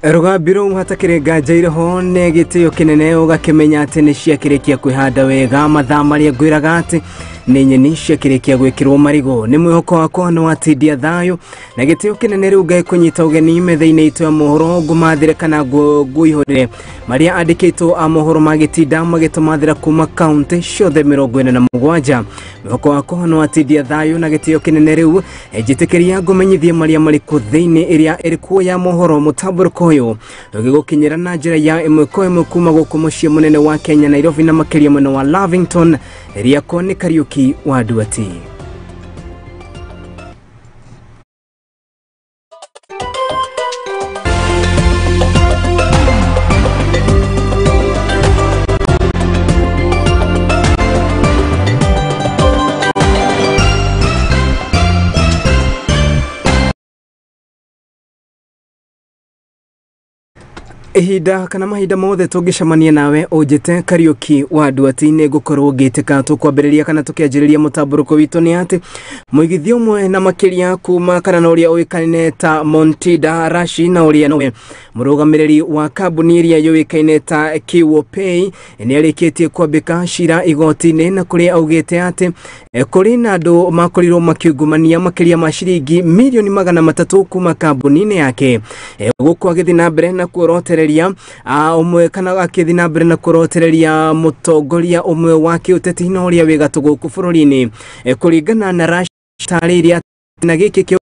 Rũgambi rũu hatakĩrĩ nganja irĩho nĩ gĩtĩo kĩnene ũgakĩmenya atĩ nĩ ciakĩrĩkia kwĩhanda wega mathaa marĩa ngwĩraga atĩ nĩ nyeni ciakĩrĩkia gwĩkĩrwo marigũ. Nĩ mwĩhoko wakwa nĩ watindia thayũ na gĩtĩo kĩnene rĩu ngai kũnyita ũgeni metha-inĩ itũ ya mohoro ngũmathĩre kana ngũihũrĩre marĩa andĩkĩtwo a mohoro magĩtinda magĩtũmathĩra kuma kaunti ciothe 47. Mwĩhoko wakwa nĩ watindia thayũ na gĩtĩo kĩnene rĩu njĩtĩkĩria ngũmenyithie marĩa marĩ kũ thĩinĩ ĩrĩa ĩrĩ kuo ya mohoro mũtambũrũko ũyũ ũgĩgũkinyĩra na njĩra ya ĩmwe kwa ĩmwe kuma gũkũ mũciĩ mũnene wa Kenya Nairobi na makĩria mwena wa Lavington rĩakwa nĩ Kariuki wa Nduati. Ihinda kana mahinda mothe tũngĩcemania nawe ũnjĩte Kariuki wa Nduati nĩ ngũkorwo ngĩtĩka. Tũkwambĩrĩria kana tũkĩanjĩrĩria mũtambũrũko witũ nĩ atĩ mũigithia ũmwe na makĩria kuma kana na ũrĩa ũĩkaine ta Montida Rashi na ũrĩa nowe mũrũgamĩrĩri wa kambuni ĩrĩa yũĩkaine ta Kiwopay nĩ arĩkĩtie kwambĩka cira igoti-inĩ na kũrĩa augĩte atĩ kũrĩ na andũ makorirwo makiungumania makĩria ma ciringi mirioni 300 kuma kambuni-inĩ yake. Gũkũ agĩthiĩ na mbere na kuorotereria ũmwe kana akĩthiĩ na mbere na kuorotereria mũtongoria ũmwe wa kĩũteti na ũrĩa wĩ gatũ gũkũ bũrũri-inĩ. Kũringana na Rashi tarĩirie na gĩkĩ kĩo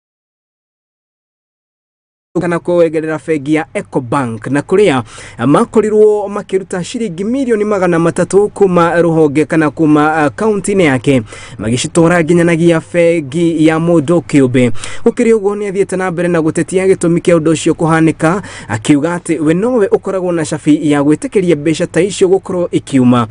kana kwegerera bengi ya Ecobank na kuria makorirwo makiruta ciringi mirioni 300 kuma ruhonge kana kuma kaunti-inĩ yake magĩcitora nginyanagia bengi ya mũndũ kĩũmbe. Gũkĩrĩ ũguo nĩ athiĩte na mbere na gũtetia gĩtũmi kĩa ũndũ ũcio kũhanĩka akiuga atĩ we nowe ũkoragwo na cabi ya gwĩtĩkĩria mbeca ta icio gũkorwo ikiuma.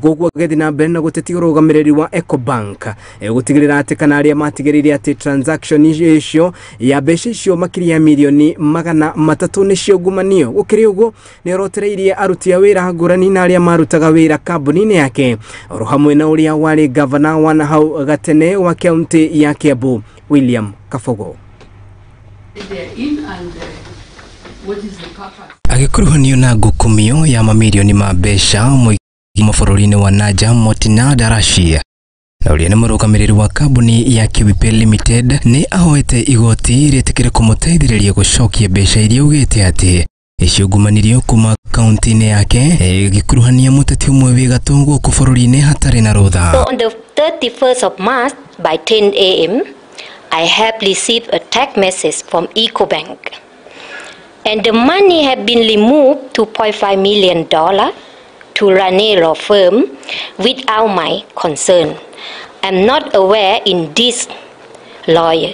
Koguo agĩthiĩ na mbere na gũtetia ũrũgamĩrĩri wa Ecobank gũtigĩrĩra atĩ kana arĩa matigĩrĩire atĩ transaction icio ya mbeca icio makĩria ya mirioni 300 nĩcio ngumanio. Gũkĩrĩ ũguo nĩ orotereirie aruti a wĩra ngũrani na arĩa marutaga wĩra kambuni-inĩ yake oro hamwe na ũrĩa warĩ gavana wa nahau gatene wa kaunti ya Kiambu William Kabogo. Agĩkuruhanio na ngukumio ya mamirioni ma mbeca mũingĩ bũrũri-inĩ wa Naja Motinada Rashi na ũrĩa nĩ mũrũgamĩrĩri wa kambuni ya Kiwipay Limited nĩ ahoete igoti rĩtĩkĩre kũmũteithĩrĩria gũcokia mbeca iria augĩte atĩ iciungumanirio kuma kaunti-inĩ yake ĩgĩkuruhania mũteti ũmwe wĩ gatũ gũkũ bũrũri-inĩ hatarĩ na rũtha. So on the 31st of March by 10 a.m. I have received a text message from Ecobank and the money have been removed $2.5 million to Rane law firm without my concern. I'm not aware in this lawyer.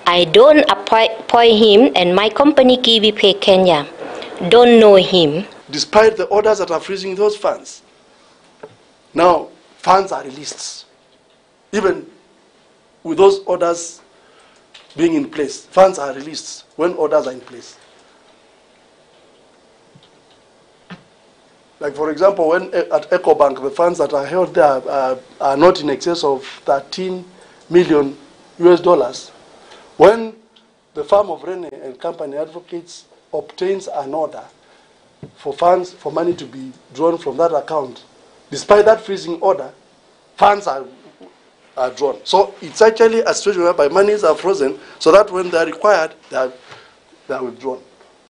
I don't appoint him and my company Kiwipay Kenya don't know him. Despite the orders that are freezing those funds, now funds are released. Even with those orders being in place, funds are released when orders are in place. Like for example, when at Ecobank, the funds that are held there are not in excess of $13 million US. When the firm of Rene and Company Advocates obtains an order for funds, for money to be drawn from that account, despite that freezing order, funds are drawn. So it's actually a situation whereby monies are frozen so that when they are required, they are withdrawn.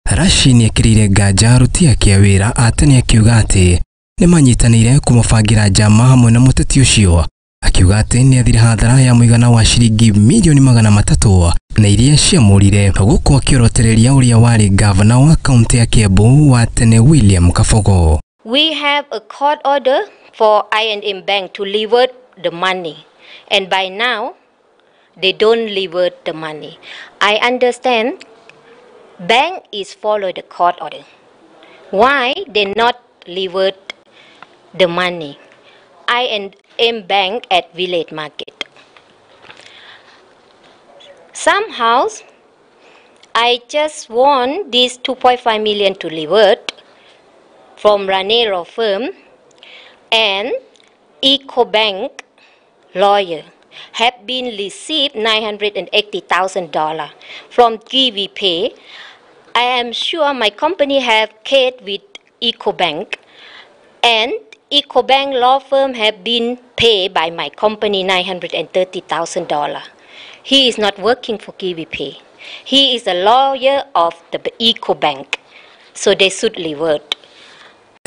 Rashi nĩ ekĩrĩire nganja aruti ake a wĩra a tene akiuga atĩ nĩ manyitanĩire kũmũbangĩra njama hamwe na mũteti ũcio akiuga atĩ nĩ athire hathara ya mũigana wa ciringi mirioni 300 na iria ciamũrire gũkũ akĩorotereria ũrĩa warĩ gavana wa kaunti ya Kiambu wa tene William Kabogo. We have a court order for I&M Bank to revert the money and by now they don't revert the money. I understand bank is follow the court order. Why they not revert the money? I&M Bank at Village Market. Somehow, I just want this 2.5 million to revert from Rane law firm and Ecobank lawyer have been received $980,000 from Kiwipay. I am sure my company have case with EcoBank, and EcoBank law firm have been paid by my company $930,000. He is not working for KiwiPay. He is a lawyer of the EcoBank, so they should revert.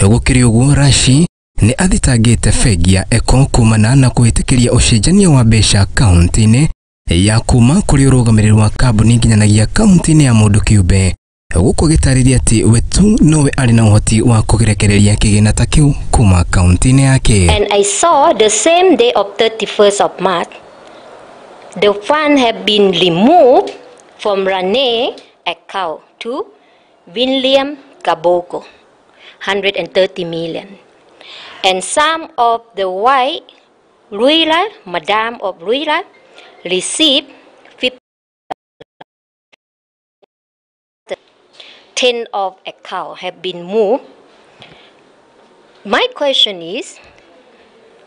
Gũkĩrĩ ũguo, Rashi nĩ athitangĩte bengi ya Eco kumana na kũhĩtĩkĩria ũcenjania wa mbeca kaunti-inĩ ya kuma kũrĩ ũrũgamĩrĩri wa kambuni nginyanagia kaunti-inĩ ya mũndũ kĩũmbe, gũkũ gĩtarĩria atĩ we tu nowe arĩ na ũhoti wa kũgerekereria kĩgĩna ta kĩu kuma kaunti-inĩ yake. And I saw the same day of 31st of March, the fund have been removed from Rane account to William Kabogo, 130 million. And some of the white Ruila, Madame of Ruila, received 10 of account have been moved. My question is,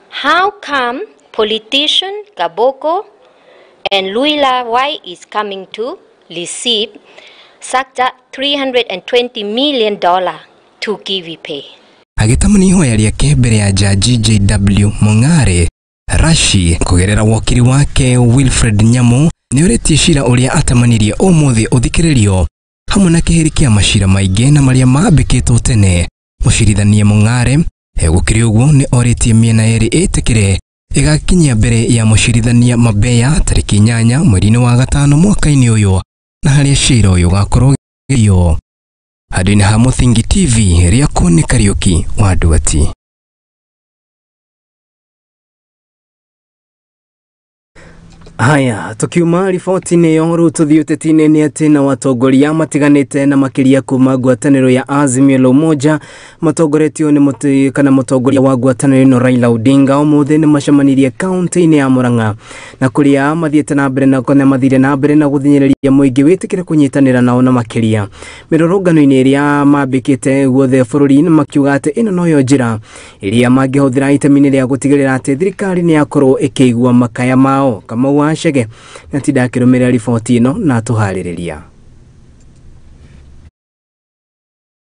how come politician Kabogo and Luila White is coming to receive such a $320 million to KiwiPay? Agĩtamania ihoya rĩake mbere ya jaji JW Mong'are, Rashi kũgerera wokiri wake Wilfred Nyamu nĩorĩtie cira ũrĩa atamanirie ũmũthĩ ũthikĩrĩrio hamwe na kĩhĩri kĩa macira maingĩ na marĩa mambĩkĩtwo tene. Mũcirithania Mong'are gũkĩrĩ ũguo nĩ orĩtie mĩena ĩrĩ ĩtĩkĩre ĩgakinyia mbere ya mũcirithania Mabeya tarĩki 8 mweri-inĩ wa 5 mwaka-inĩ ũyũ, na harĩa cira ũyũ ũgakorwo ũgĩthikĩrĩrio. Handũ-inĩ ha Mũthingi TV, rĩakwo nĩ Kariũki wa Nduati. Haya, tukiuma riboti-inĩ ĩyo rĩu tũthiĩ ũteti-inĩ nĩ atĩ na watongoria matiganĩte na makĩria kuma ngwatanĩro ya Azimio la Umoja matongoretio nĩ mũtĩ kana mũtongoria wa ngwatanĩro ĩno Raila Odinga ũmũthĩ nĩ macemanirie kaunti-inĩ ya Murang'a, na kũrĩa mathiĩte na mbere na kana mathire na mbere na gũthinyĩrĩria mũingĩ wĩtĩkĩre kũnyitanĩra nao na makĩria mĩrũrũngano-inĩ ĩrĩa mambĩkĩte guothe bũrũri-inĩ, makiuga atĩ ĩno noyo njĩra ĩrĩa mangĩhũthĩra itemi-inĩ rĩa gũtigĩrĩra atĩ thirikari nĩ yakorwo ĩkĩigua makaya mao. Kamau wa Chege na tinda akĩrũmĩrĩra riboti ĩno na atũharĩrĩria.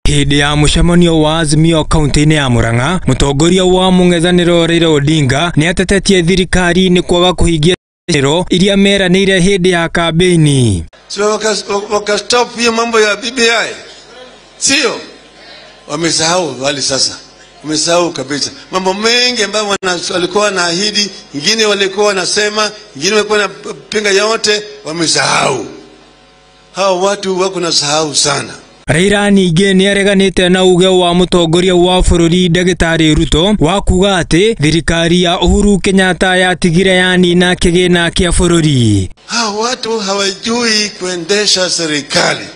Hĩndĩ ya mũcemanio wa Azimio kaunti-inĩ ya Murang'a, mũtongoria wa mũng'ethanĩro Raila Odinga nĩ atetetie thirikari nĩ kwaga kũhingia ciĩranĩro iria meranĩire hĩndĩ ya kambĩini. Sio wakastop hiyo mambo ya BBI, sio wamesahau wali sasa, wamesahau kabisa mambo mengi ambayo walikuwa wanaahidi, wengine walikuwa wanasema, wengine walikuwa wanapinga, yote wamesahau. Hao watu wako na sahau sana. Raila ningĩ nĩ areganĩte na uge wa mũtongoria wa bũrũri Ndagĩtarĩ Ruto wa kuga atĩ thirikari ya Uhuru Kenyatta yatigire yanina kĩgĩna kĩa bũrũri. Hao watu hawajui kuendesha serikali,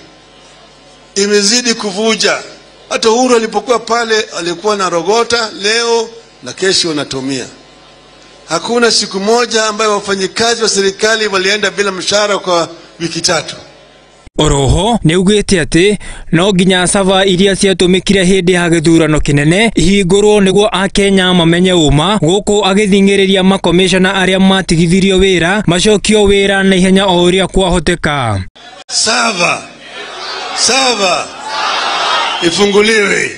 imezidi kuvuja. Hata Uhuru alipokuwa pale alikuwa na rogota, leo na kesho wanatumia. Hakuna siku moja ambayo wafanyikazi wa serikali walienda bila mshahara kwa wiki 3. Oroho nĩ augĩte atĩ no nginya caba iria ciatũmĩkire hĩndĩ ya gĩthurano kĩnene ihingũrwo nĩguo akenya mamenye ũma, gũkũ agĩthing'ĩrĩria makomishona arĩa matigithirio wĩra macokio wĩra na ihenya o ũrĩa kwahoteka. Sava sava ifunguliwe,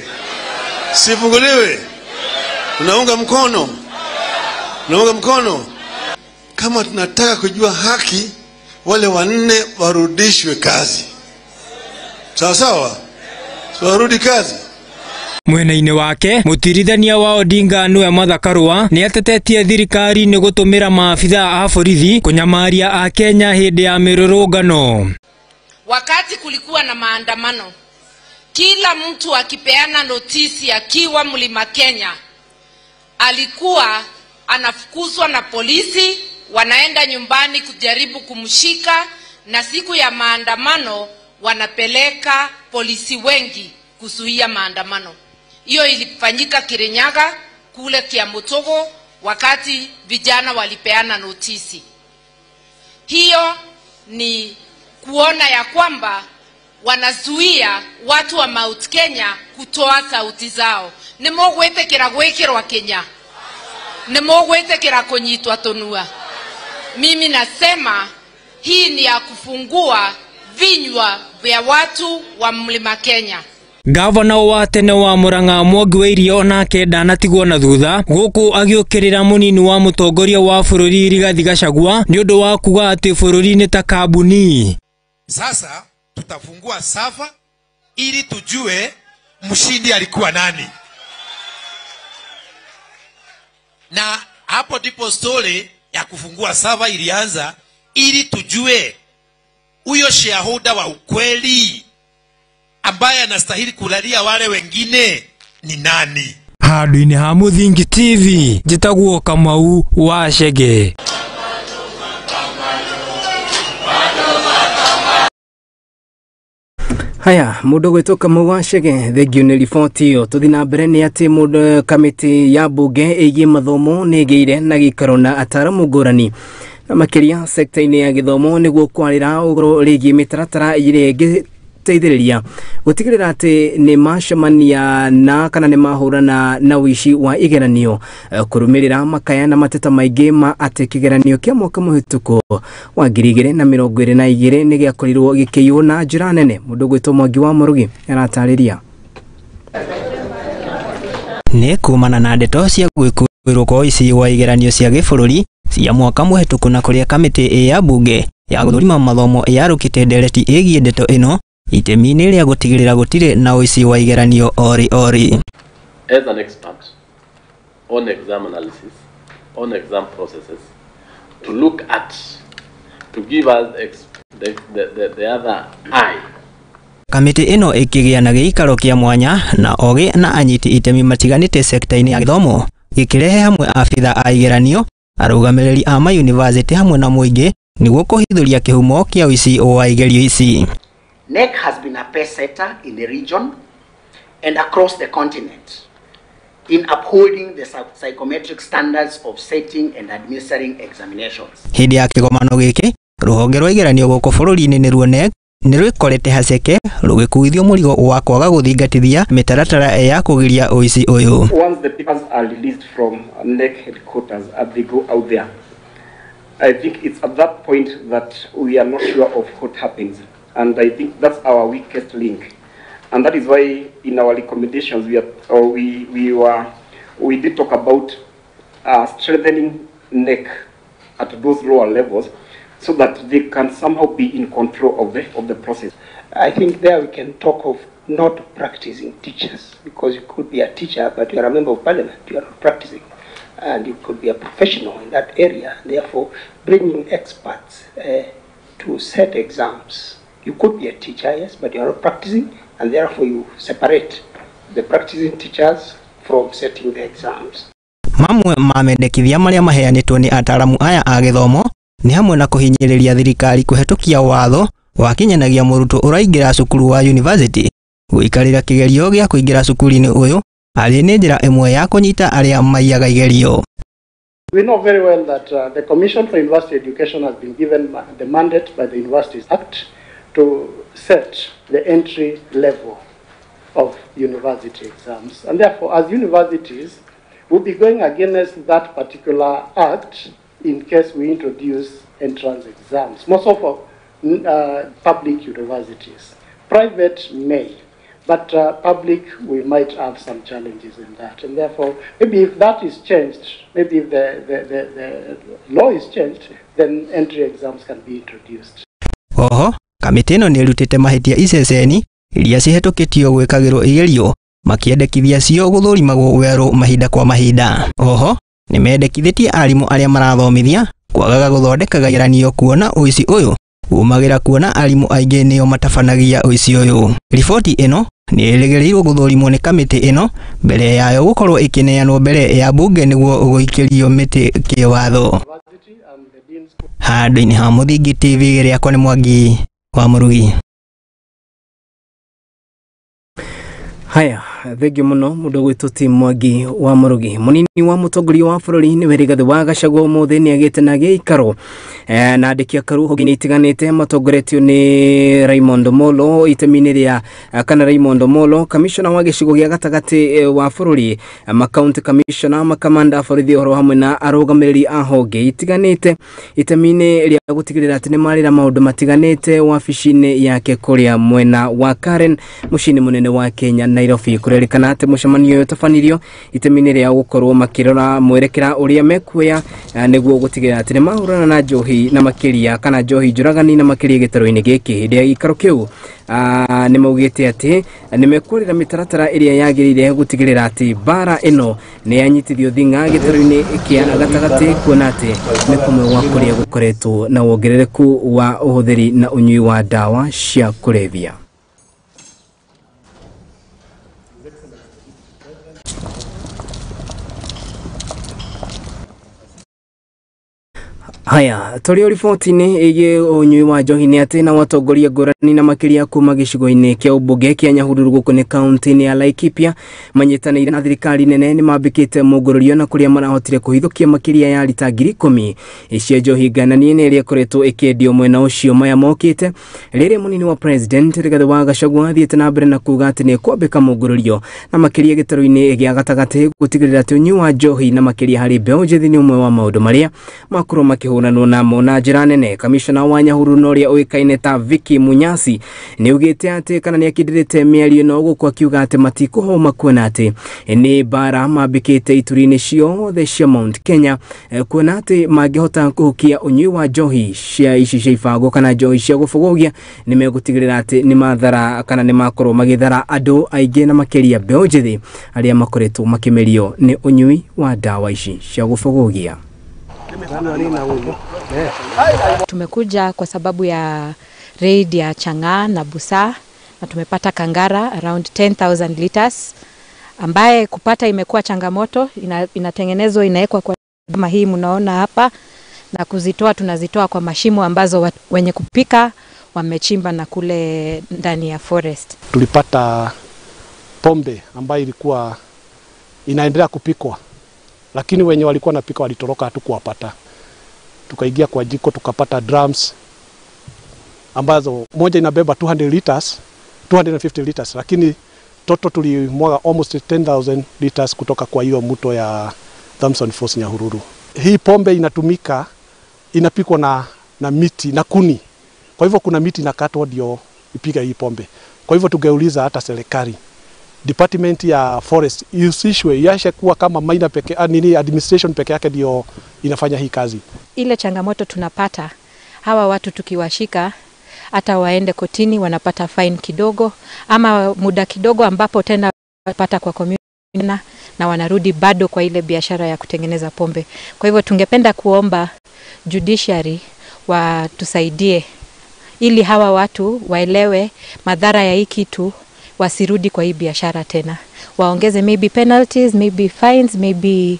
sifunguliwe. Unaunga mkono, unaunga mkono. Kama tunataka kujua haki, wale 4 warudishwe kazi. Sawa sawa, warudi kazi. Mwena-inĩ wake mũtirithania wa Odinga nĩwe Martha Karua nĩ atetetie thirikari nĩ gũtũmĩra maabithaa a borithi kũnyamaria akenya hĩndĩ ya mĩrũrũngano. Wakati kulikuwa na maandamano, kila mtu akipeana notisi akiwa Mlima Kenya alikuwa anafukuzwa na polisi, wanaenda nyumbani kujaribu kumshika, na siku ya maandamano wanapeleka polisi wengi kuzuia maandamano. Hiyo ilifanyika Kirinyaga kule Kiamutogo wakati vijana walipeana notisi. Hiyo ni kuona ya kwamba wanazuia watu wa Mount Kenya kutoa sauti zao. Ni mogwetekera gwikirwa Kenya, ni mogwetekera kunyitwa tunua. Mimi nasema hii ni ya kufungua vinywa vya watu wa Mlima Kenya. Gavana wa tene wa Murang'a Mwangi wa Iria onake ndanatigwo na thutha guku agiukirira munini wa mutongoria wa bururi Rigathi Gachagua ni undu wa kuga ati bururi ni ta kambuni. Sasa tutafungua safa ili tujue mshindi alikuwa nani, na hapo ndipo story ya kufungua safa ilianza, ili tujue huyo shareholder wa ukweli ambaye anastahili kulalia wale wengine ni nani. Handũ-inĩ ha Mũthingi TV njĩtagwo Kamau wa Chege. Haya, mundu gwitwo Kamau wa Chege, thengio nĩ riboti ĩyo. Tũthiĩ na mbere nĩ atĩ mũndũ kamĩtĩ ya mbunge ĩgiĩ mathomo nĩ ĩgĩire na gĩikaro na ataaramu ngũrani na makĩria sekta-inĩ ya gĩthomo nĩguo kwarĩra ũhoro rĩgiĩ mĩtaratara ĩrĩa ĩngĩ teithĩrĩria gũtigĩrĩra atĩ nĩ macemania na kana nĩ mahũrana na ũici wa igeranio, kũrũmĩrĩra makaya na mateta maingĩ ma atĩ kĩgeranio kĩa mwaka mũhĩtũku wa 2022 nĩ gĩakorirwo gĩkĩiywo na njĩra nene. Mũndũ gwĩtwo Mwangi wa Mũrugi aratarĩria. Nĩ kumana na ndeto cia gwĩkũĩrwo kwa ũici wa igeranio cia gĩbũrũri cia mwaka mũhĩtũku na kũrĩa kamĩtĩ ya mbunge ya gũthũrima mathomo yarũkĩte ndereti ĩgiĩ ndeto ĩno itemi-inĩ rĩa gũtigĩrĩra gũtirĩ na ũici wa igeranio ori ori. As an expert on exam analysis, on exam processes, to look at, to give us the other eye. Kamĩtĩ ĩno ĩkĩgĩa na gĩikaro kĩa mwanya na ogĩ na anyiti itemi matiganĩte sekta-inĩ ya gĩthomo, gĩkĩrehe hamwe abitha a igeranio, arũgamĩrĩri a mayunivasĩtĩ hamwe na mũingĩ nĩguo kũhithũria kĩhumo kĩa ũici wa igerio ici. KNEC has been a pace setter in the region and across the continent in upholding the psychometric standards of setting and administering examinations. Hĩndĩ ya kĩgomano gĩkĩ, rũhonge rwa igeranio gũkũ bũrũri-inĩ nĩruo KNEC nĩrwĩkorete haceke rũgĩkuithio mũrigo wa kwaga gũthingatithia mĩtaratara ya kũgiria ũici ũyũ. Once the papers are released from KNEC headquarters and they go out there, I think it's at that point that we are not sure of what happens. And I think that's our weakest link, and that is why in our recommendations we did talk about strengthening KNEC at those lower levels so that they can somehow be in control of the process. I think there we can talk of not practicing teachers, because you could be a teacher but you are a member of parliament, you are not practicing, and you could be a professional in that area. Therefore, bringing experts to set exams. You could be a teacher, yes, but you are not practicing, and therefore you separate the practicing teachers from setting the exams. Mamwe ma mendekithia marĩa maheanĩtwo nĩ ataaramu aya a gĩthomo nĩ hamwe na kũhinyĩrĩria thirikari kũhetũkia watho wakinyanagia mũrutwo ũraingĩra cukuru wa university gũikarĩra kĩgerio gĩa kũingĩra cukuru-inĩ ũyũ arĩ nĩ njĩra ĩmwe ya kũnyita arĩa maiyaga igerio. We know very well that the Commission for University Education has been given the mandate by the Universities Act to set the entry level of university exams. And therefore, as universities, we'll be going against that particular act in case we introduce entrance exams, most of public universities. Private may, but public, we might have some challenges in that. And therefore, maybe if that is changed, maybe if the law is changed, then entry exams can be introduced. Oho, kamĩtĩ ĩno nĩ ĩrutĩte mahĩtia iceceni iria cihetũkĩtio gwĩkagĩrwo igerio makĩendekithia cio gũthũrimagwo werũ mahinda kwa mahinda. Oho, nĩ mendekithĩtie arimũ arĩa marathomithia kwagaga gũthondekaga igeranio kuona ũici ũyũ umagĩra kuona arimũ aingĩ nĩo matabanagia ũici ũyũ. Riboti ĩno nĩ ĩrĩgĩrĩirwo gũthũrimwo nĩ kamĩtĩ ĩno mbere yayo gũkorwo ĩkĩneanwo mbere ya bunge nĩguo gũikĩrio mĩtĩ kĩwatho. Handũ-inĩ ha Mũthingi TV rĩakwa nĩ Mwangi wa Mũrugi. Haya, Thengio muno mundu gwitwo Tim Mwangi wa Murugi. Munini wa mutongoria wa bururi niwe Rigathi wa Gachagua umuthi ni agite na giikaro na andiki a karu honge itiganite matongoretio ni Raymond Molo itemi-inĩ rĩa kana Raymond Molo commissioner wa gĩcigo gĩa gatagatĩ wa bururi, ma county commissioner, makamanda a borithi oro hamwe na arũgamĩrĩri a honge itiganĩte itemi-inĩ rĩa gũtigĩrĩra atĩ nĩ marĩra maũndũ matiganĩte wabici-inĩ yake kũrĩa mwena wa Karen mũciĩ-inĩ mũnene wa Kenya Nairobi. Kũrerĩkana atĩ mũcemanio ũyũ ũtabanirio itemi-inĩ rĩa gũkorwo makĩrora mwerekera ũrĩa mekuoya nĩguo gũtigĩrĩra atĩ nĩ mahũrana na njohi na makĩria kana njohi njũragani na makĩria gĩtarũ-inĩ gĩkĩ. Hĩndĩ ya gĩikaro kĩu nĩ maugĩte atĩ nĩ mekũrĩra mĩtaratara ĩrĩa yagĩrĩire gũtigĩrĩra atĩ mbara ĩno nĩ yanyitithio thing'a gĩtarũ-inĩ kĩa gatagatĩ, kuona atĩ nĩ kũmwe gwa kũrĩa gũkoretwo na wongerereku wa ũhũthĩri na ũnyui wa ndawa cia kũrebia. Haya, tũrĩ o riboti-inĩ ĩgiĩ ũnyui wa njohi nĩ atĩ na watongoria ngũrani na makĩria kuma gĩcigo-inĩ kĩa ũmbunge kĩa Nyahururu gũkũ nĩ kaunti-inĩ ya Laikipia manyitanĩire na thirikari nene nĩ mambĩkĩte mũngũrũrio na kũrĩa marahotire kũhithũkia makĩria ya rita 10,000 cia njohi ngananie nĩ ĩrĩa ĩkoretwo ĩkĩendio mwena ũcio. Maya mokĩte rĩrĩa mũnini wa president Rigathi wa Gachagua athiĩte na mbere na kuga atĩ nĩ kwambĩka mũngũrũrio na makĩria gĩtarũ-inĩ gĩa gatagatĩ gũtigĩrĩra atĩ ũnyui wa njohi na makĩria harĩ mbeũ njĩthĩ nĩ ũmwe wa maũndũ marĩa makorwo makĩhũranwo namo na njĩra nene. Kamishona wa Nyahururu na ũrĩa ũĩkaine ta Vicky Munyasi nĩ augĩte atĩ kana nĩ akindĩrĩte mĩario ĩno gũkũ akiuga atĩ matikũhoma kuona atĩ nĩ mbara mambĩkĩte ituri-inĩ ciothe cia Mount Kenya, kuona atĩ mangĩhota kũhukia ũnyui wa njohi cia ici cia ibango kana njohi cia gũbũgũgia nĩ megũtigĩrĩra atĩ nĩ mathara kana nĩ makorwo magĩthara andũ aingĩ na makĩria mbeũ njĩthĩ arĩa makoretwo makĩmerio nĩ ũnyui wa ndawa ici cia gũbũgũgia. Tumekuja kwa sababu ya raid ya Chang'aa na Busaa na tumepata Kangara around 10,000 liters ambaye kupata imekuwa changamoto. Inatengenezwa inawekwa kwa kama hii mnaona hapa, na kuzitoa tunazitoa kwa mashimo ambazo wenye kupika wamechimba na kule ndani ya forest. Tulipata pombe ambayo ilikuwa inaendelea kupikwa, lakini wenye walikuwa napika walitoroka, hatukuwapata. Tukaingia kwa jiko tukapata drums ambazo moja inabeba 200 liters, 250 liters, lakini toto tulimwaga almost 10,000 liters kutoka kwa hiyo mto ya Thompson Falls Nyahururu. Hii pombe inatumika, inapikwa na miti na kuni. Kwa hivyo kuna miti inakatwa ndio ipika hii pombe. Kwa hivyo tungeuliza hata serikali, department ya forest ihusishwe, iache kuwa kama maina peke, nini administration peke yake ndio inafanya hii kazi. Ile changamoto tunapata, hawa watu tukiwashika hata waende kotini wanapata fine kidogo ama muda kidogo, ambapo tena wanapata kwa community na wanarudi bado kwa ile biashara ya kutengeneza pombe. Kwa hivyo tungependa kuomba judiciary watusaidie ili hawa watu waelewe madhara ya hii kitu, wasirudi kwa hii biashara tena. Waongeze maybe penalties, maybe fines, maybe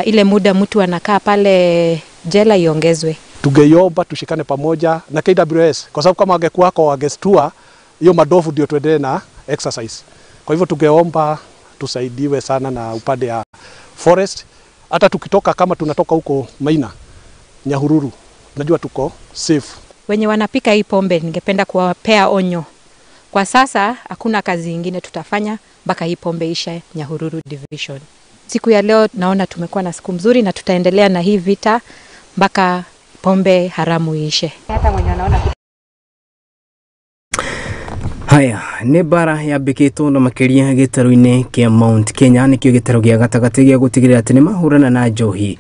ile muda mtu anakaa pale jela iongezwe. Tungeiomba tushikane pamoja na KWS, kwa sababu kama wangekuwako wangestua hiyo madofu ndio tuendelee na exercise. Kwa hivyo tungeomba tusaidiwe sana na upande ya forest. Hata tukitoka kama tunatoka huko Maina Nyahururu, najua tuko safe. Wenye wanapika hii pombe ningependa kuwapea onyo. Kwa sasa hakuna kazi ingine tutafanya mpaka hii pombe isha Nyahururu Division. Siku ya leo naona tumekuwa na siku mzuri na tutaendelea na hii vita mpaka pombe haramu ishe. Hata mwenye anaona. Haya, nĩ mbara yambĩkĩtwo na makĩria gĩtarũ-inĩ kĩa Mount Kenya nĩkĩo gĩtarũ gĩa gatagatĩ gĩa gũtigĩrĩra atĩ nĩ mahũrana na njohi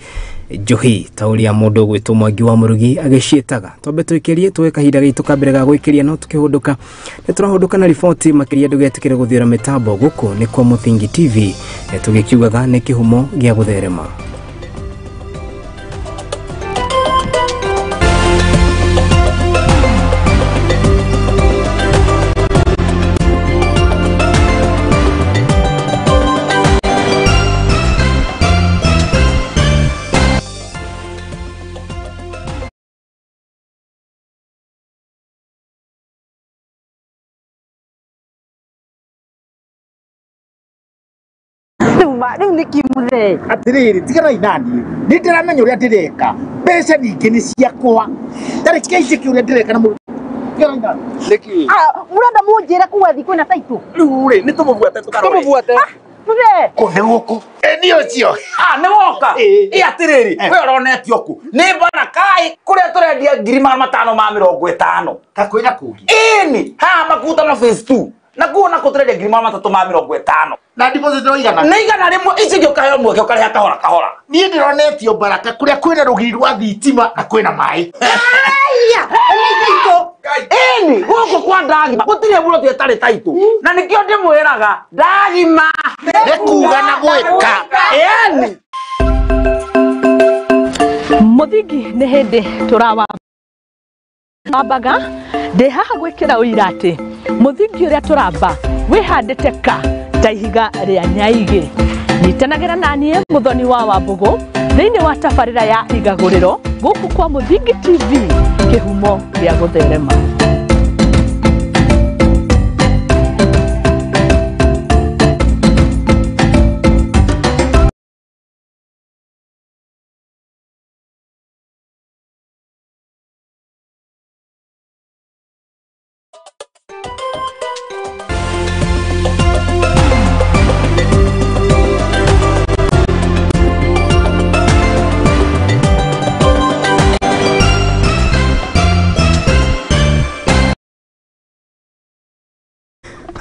njohi ta ũrĩa mũndũ ũgwĩtwo Mwangi wa Mũrugi agĩciĩtaga. Twambe tũikĩrie tuoe kahinda gaitũ ka mbere ga gũikĩria, no tũkĩhũndũka nĩ tũrahũndũka na riboti makĩria. Ndũgetĩkĩre gũthiũra mĩtambo gũkũ nĩ kwa Mũthingi TV, tũgĩkiugaga nĩ kĩhumo gĩa gũtherema. Rĩu nĩ kĩmũthee. Atĩrĩrĩ, tiganai naniĩ. Nĩ ndĩramenya ũrĩa ndĩreka. Mbeca ningĩ nĩ ciakwa. Ndarĩ kĩaici ũrĩa ndĩreka na mũndũ. Tiganai naniĩ. Nĩkĩ? Mũrenda mũnjĩre kuga thi kwĩna taitũ? Rĩu rĩ, nĩ tũmũbuate tũkarore. Tũmũbuate. Mũthee. Kũ nĩ gũkũ? Ĩ nĩ ũcio. Nĩ woka. Ĩ atĩrĩrĩ, we ũronetio kũ? Nĩ Barakai kũrĩa tũrendia 550,000. Ta kwĩna kũngĩ. Ĩni, haha Makutano phase 2. Na kuo nako tũrendia 350,000. Na deposit no igana. Nĩ 100 ici ingĩ ũkaheo mweke ũkarĩha kahora kahora. Niĩ ndĩronetio Baraka kũrĩa kwĩna rũgiri rwa thitima na kwĩna maĩ. Aya, nĩ taitũ. Ĩni, gũkũ kwa Ndagima gũtirĩ buroti ĩtarĩ taitũ. Na nĩkĩo ndĩmwĩraga Ndagima. Nĩ kuga na gwĩka. Ĩni. Mũthingi nĩ hĩndĩ tũrawa ambaga ndĩ haha gwĩkĩra ũira atĩ mũthingi ũrĩa tũramba wĩhandĩte ka ta ihiga rĩa nyaigĩ. Nyitanagĩra na niĩ Mũthoni wa Wambũgũ thĩinĩ wa tabarĩra ya Igagũrĩro gũkũ kwa Mũthingi TV, kĩhumo gĩa gũtherema.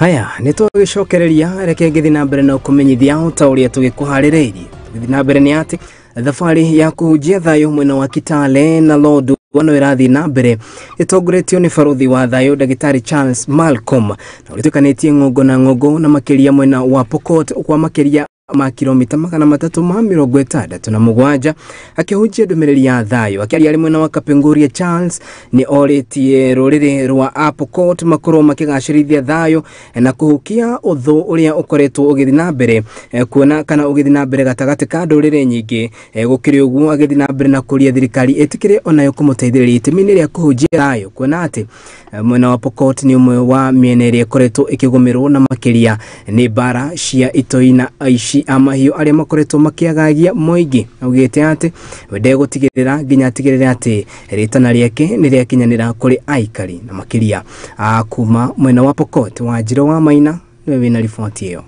Haya, nĩ tũgĩcokereria reke ngĩthiĩ na mbere na kũmenyithia ta ũrĩa tũgĩkũharĩrĩirie. Tũgĩthiĩ na mbere nĩ atĩ thabarĩ ya kũhunjia thayũ mwena wa Kitale na Lodwar no ĩrathiĩ na mbere ĩtongoretio nĩ barothi wa thayũ Ndagĩtarĩ Charles Malcolm na ũrĩtuĩkanĩtie ng'ongo na ng'ongo na makĩria mwena wa Pokot kwa makĩria ma kilomita 367 akĩhunjia ndũmĩrĩri ya thayũ. Akĩaria arĩ mwena wa Kapenguria, Charles nĩ orĩtie rũrĩrĩ rwa Pokot makorwo makĩgacĩrithia thayũ na kũhukia ũthũ ũrĩa ũkoretwo ũgĩthiĩ na mbere kuona kana ũgĩthiĩ na mbere gatagatĩ ka ndũrĩrĩ nyingĩ. Gũkĩrĩ ũguo agĩthiĩ na mbere na kũria thirikari ĩtĩkĩre onayo kũmũteithĩrĩria itemi-inĩ rĩa kũhunjia thayũ, kuona atĩ mwena wa Pokot nĩ ũmwe wa mĩena ĩrĩa ĩkoretwo ĩkĩgũmĩrwo na makĩria nĩ mbara cia itoi na aici a mahiũ arĩa makoretwo makĩagagia mũingĩ. Augĩte atĩ we ndegũtigĩrĩra nginya atigĩrĩre atĩ rĩtana rĩake nĩ rĩakinyanĩra kũrĩ aikari na makĩria a kuma mwena wa Pokot. Wanjirũ wa Maina nĩwe wĩna riboti ĩyo.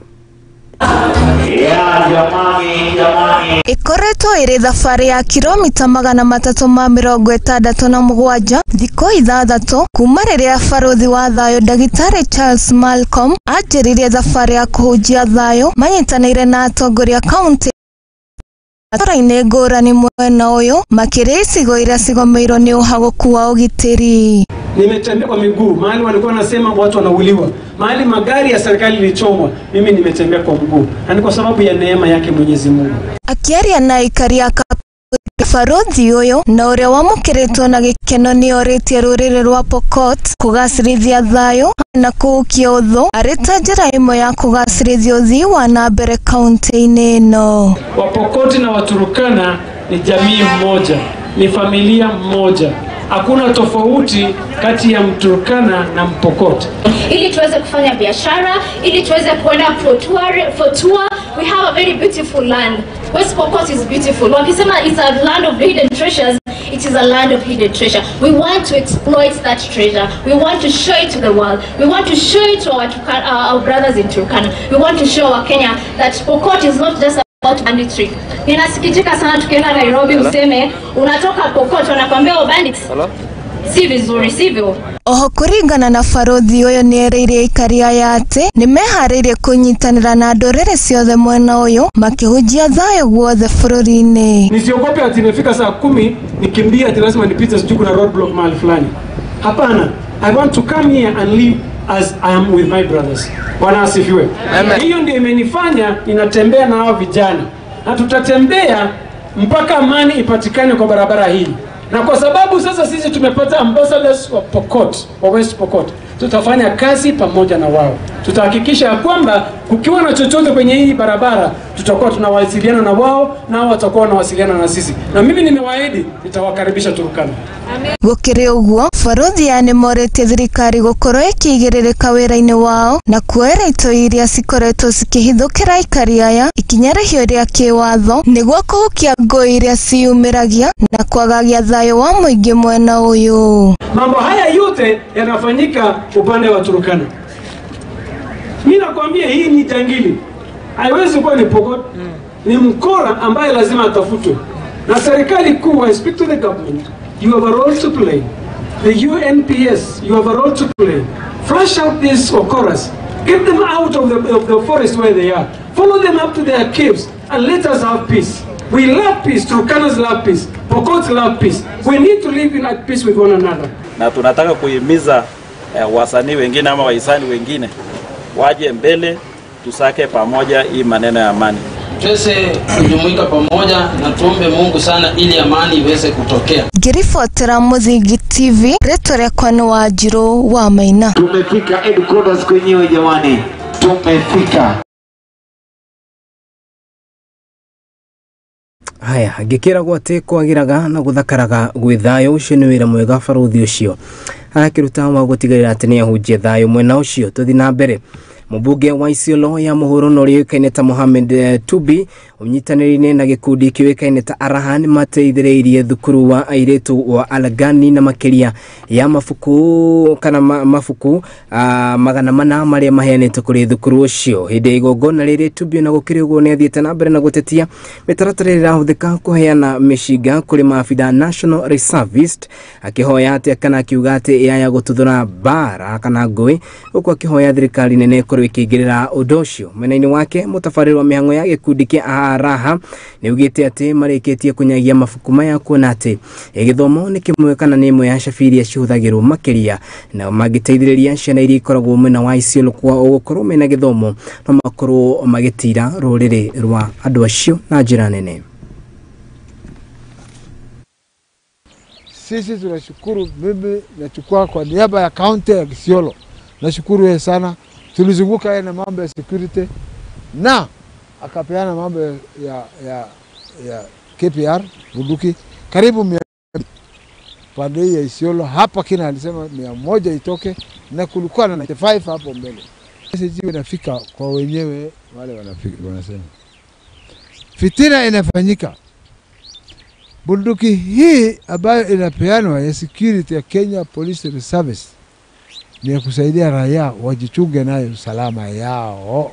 Ikoretwo ĩrĩ thabarĩ ya kilomita 367 thikũ 6 kuma rĩrĩa barothi wa thayũ Ndagĩtarĩ Charles Malcolm anjĩrĩirie thabarĩ ya kũhunjia thayũ manyitanĩire na atongoria kaunti matũra-inĩ ngũrani mwena ũyũ makĩria icigo iria cigomeirwo nĩ ũhagũku wa ũgitĩri. Nimetembea kwa miguu mahali walikuwa wanasema watu wanauliwa, mahali magari ya serikali ilichomwa, mimi nimetembea kwa mguu, na ni kwa sababu ya neema yake Mwenyezi Mungu. Akiaria na aikari a barothi ũyũ na ũrĩa wamũkĩrĩtwo na gĩkeno nĩ orĩtie rũrĩrĩ rwa Pokot kũgacĩrithia thayũ na kũhukia ũthũ arĩ ta njĩra ĩmwe ya kũgacĩrithia ũthii wa na mbere kaunti-inĩ ĩno. Wapokoti na Waturukana ni jamii moja, ni familia moja. Hakuna tofauti kati ya Mturkana na Mpokot. Ili tuweze kufanya biashara, ili tuweze kuenda for tour. We have a very beautiful land. West Pokot is beautiful. Wakisema it's a land of hidden treasures, it is a land of hidden treasure. We want to exploit that treasure. We want to show it to the world. We want to show it to our brothers in Turkana. We want to show our Kenya that Pokot is not just about banditry. Ninasikitika sana tukienda Nairobi useme unatoka Pokot wanakuambia bandits. Si vizuri, sivyo? Oho kũringana na barothi ũyũ nĩ erĩire aikari aya atĩ nĩ meharĩirie kũnyitanĩra na ndũrĩrĩ ciothe mwena ũyũ makĩhunjia thayũ guothe bũrũri-inĩ. Nisiogope ati imefika saa 10 nikimbia ati lazima nipite sijui kuna roadblock mahali fulani. Hapana, I want to come here and live as I am with my brothers. Bwana asifiwe. Hiyo ndio imenifanya ninatembea na hao vijana, na tutatembea mpaka amani ipatikane kwa barabara hii. Na kwa sababu sasa sisi tumepata ambassadors wa Pokot, wa West Pokot, tutafanya kazi pamoja na wao. Tutahakikisha kwamba kukiwa na chochote kwenye hii barabara, tutakuwa tunawasiliana na wao na watakuwa wanawasiliana na sisi. Na mimi nimewaahidi nitawakaribisha Turkana. Gũkĩrĩ ũguo, Abarũthi aya nĩmorĩtie thirikari gũkorwo ĩkĩigĩrĩrĩka wĩra-inĩ wao na kuoera itoi iria cikoretwo cikĩhithũkĩra aikari aya ikinya rĩhiũ rĩa kĩwatho nĩguo kũhukia ngũĩ iria ciyumĩragia na kwagagia thayũ wa mũingĩ mwena ũyũ. Mambo haya yote yanafanyika upande wa Turkana. Mimi nakwambia hii ni jangili. Haiwezi kuwa ni Pokot. Ni mkora ambaye lazima atafutwe. Na serikali kuu, I speak to the government. You have a role to play. The UNPS, you have a role to play. Flush out these okoras. Get them out of the forest where they are. Follow them up to their caves and let us have peace. We love peace. Turkanas love peace. Pokots love peace. We need to live in at peace with one another. Na tunataka kuhimiza wasanii wengine ama wahisani wengine waje mbele tusake pamoja hii maneno ya amani. Tuweze kujumuika pamoja na tuombe Mungu sana ili amani iweze kutokea. Ngiribotera Muthingi TV, rĩtwa rĩakwa nĩ Wanjirũ wa Maina. Tumefika headquarters kwenyewe jamani. Tumefika. Haya, ngĩkĩragwo atĩ kwagĩraga na gũthakaraga gwĩ thayũ. Ũcio nĩ wĩra mwega barũthi ũcio arakĩruta wa gũtigĩrĩra atĩ nĩ ahunjia thayũ mwena ũcio. Tũthiĩ na mbere. Mũmbunge wa Isiolo ya mũhuro na ũrĩa ũĩkaine ta Mohamed Tubi ũnyitanĩri-inĩ na gĩkundi kĩũĩkaine ta Araha nĩmateithĩrĩirie thukuru wa airĩtu wa Alagani na makĩria ya mabuku kana mabuku 400 marĩa maheanĩtwo kũrĩ thukuru ũcio. Hĩndĩ ya igongona rĩrĩ Tubi ona gũkĩrĩ ũguo nĩathiĩte na mbere na gũtetia mĩtaratara ĩrĩa ĩrahũthĩka kũheana mĩcinga kũrĩ maabitha National Reservist, akĩhoya atĩ kana akiuga atĩ yaya gũtuthũra mbara kana ngũĩ, huku akĩhoya thirikari nene ĩkorwo ĩkĩingĩrĩra ũndũ ũcio. Mwena-inĩ wake mũtabarĩri wa mĩhang'o ya gĩkundi kĩa Araha nĩaugĩte atĩ marĩkĩtie kũnyagia mabuku maya kuona atĩ gĩthomo nĩ kĩmwe kana nĩ ĩmwe ya cabi iria cihũthagĩrwo makĩria, na mangĩteithĩrĩria ciana iria ikoragwo mwena wa Isiolo kwa gũkorwo mena gĩthomo no makorwo magĩtira rũrĩrĩ rwa andũ acio na njĩra nene. Sisi tunashukuru, mimi nachukua kwa niaba ya kaunti ya Isiolo, nashukuru yeye sana. Tulizunguka yeye na mambo ya security na akapeana mambo ya KPR bunduki karibu 100 pande ya Isiolo hapa. Kina alisema 100 itoke na kulikuwa na 95 hapo mbele. Message inafika kwa wenyewe wale wanafika wanasema fitina inafanyika. Bunduki hii ambayo inapeanwa ya security ya Kenya Police Service ni ya kusaidia raia wajichunge nayo usalama yao.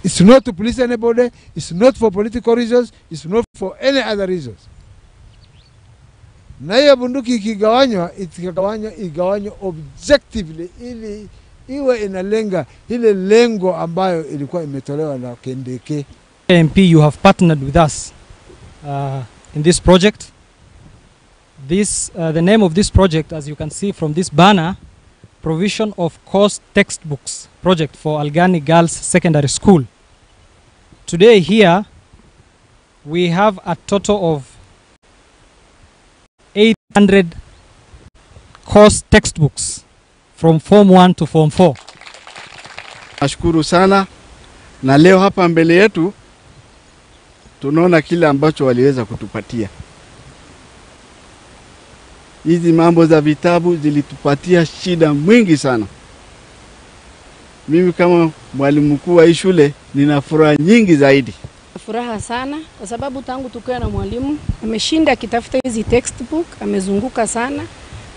It's not to police anybody, it's not for political reasons, it's not for any other reasons. Na hiyo bunduki ikigawanywa, igawanywa objectively ili iwe inalenga ile lengo ambayo ilikuwa imetolewa na Kendeke. MP, you have partnered with us in this project. This, the name of this project, as you can see from this banner, Provision of Course Textbooks Project for Algani Girls Secondary School. Today here, we have a total of 800 course textbooks from Form 1 to Form 4. Nashukuru sana, na leo hapa mbele yetu tunaona kile ambacho waliweza kutupatia. Hizi mambo za vitabu zilitupatia shida mwingi sana. Mimi kama mwalimu mkuu wa hii shule nina furaha nyingi zaidi. Furaha sana kwa sababu tangu tukiwa na mwalimu ameshinda akitafuta hizi textbook, amezunguka sana,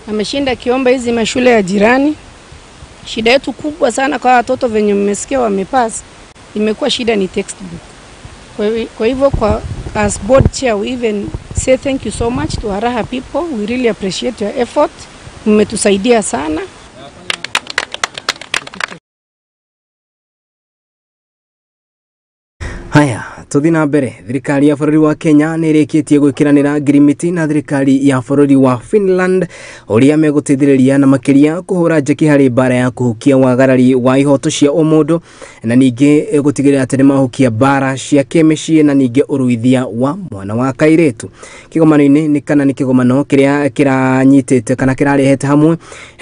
ameshinda akiomba hizi mashule ya jirani. Shida yetu kubwa sana kwa watoto venye mmesikia wamepass, imekuwa shida ni textbook. Kwa hivyo kwa as board chair we even say thank you so much to Araha people. We really appreciate your effort. Mmetusaidia sana. Haya, tuthi na mbere. Thirikari ya bũrũri wa Kenya nĩ ĩrĩkĩtie gwĩkĩranĩra ngirimiti na thirikari ya bũrũri wa Finland ũrĩa megũteithĩrĩria na makĩria kũhũra njeki harĩ mbara ya kũhukia wagarari wa ihoto cia ũmũndũ na ningĩ gũtigĩrĩra atĩ nĩmahukia mbara cia kĩmĩciĩ na ningĩ ũruithia wa mwana wa kairĩtu. Kĩgomano-inĩ nĩ kana nĩ kĩgomano kĩrĩa kĩranyitĩte kana kĩrarehete hamwe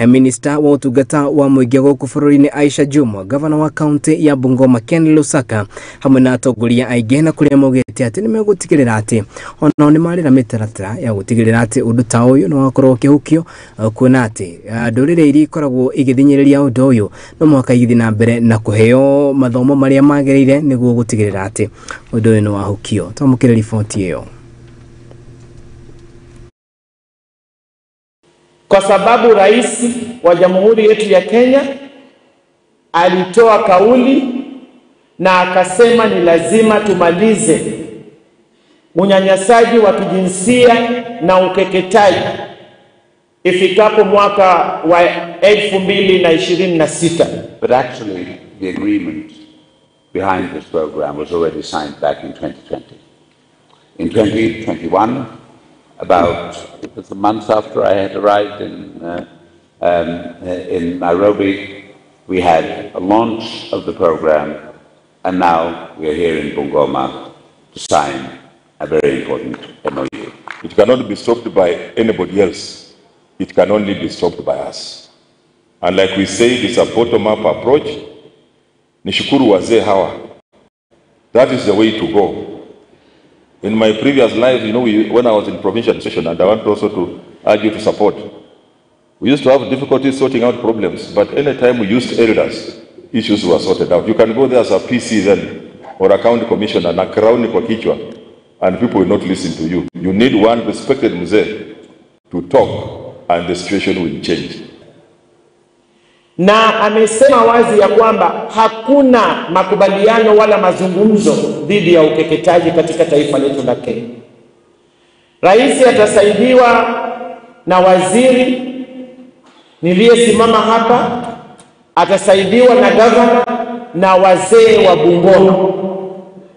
Minister wa ũtungata wa mũingĩ gũkũ bũrũri-inĩ Aisha Jumwa, Governor wa kaunti ya Bungoma Ken Lusaka hamwe na atongoria aingĩ mũingĩ na kũrĩa maugĩte atĩ nĩmegũtigĩrĩra atĩ onao nĩ marĩ na mĩtaratara ya gũtigĩrĩra atĩ ũndũ ta ũyũ nĩ wakorwo ũkĩhukio, kuona atĩ ndũrĩrĩ iria ikoragwo igĩthinyĩrĩria ũndũ ũyũ no mũhaka igĩthiĩ na mbere na kũheo mathomo marĩa magĩrĩire nĩguo gũtigĩrĩra atĩ ũndũ ũyũ nĩ wahukio. Twamũkĩre riboti ĩyo. Kwa sababu rais wa jamhuri yetu ya Kenya alitoa kauli na akasema ni lazima tumalize unyanyasaji wa kijinsia na ukeketaji ifikapo mwaka wa 2026. But actually the agreement behind this program was already signed back in 2020. In 2021, about it was a month after I had arrived in Nairobi, we had a launch of the program, and now we are here in Bungoma to sign a very important MOU. It cannot be stopped by anybody else. It can only be stopped by us. And like we say, it's a bottom-up approach. Nishukuru wazee hawa. That is the way to go. In my previous life, you know, when I was in provincial administration, and I want also to urge you to support, we used to have difficulties sorting out problems, but anytime we used elders, issues were sorted out. You can go there as a PC then, or a county commissioner, na crown kwa kichwa, and people will not listen to you. You need one respected mzee to talk, and the situation will change. Na amesema wazi ya kwamba hakuna makubaliano wala mazungumzo dhidi ya ukeketaji katika taifa letu la Kenya. Rais atasaidiwa na waziri niliyesimama hapa, atasaidiwa na gavana na wazee wa Bungoma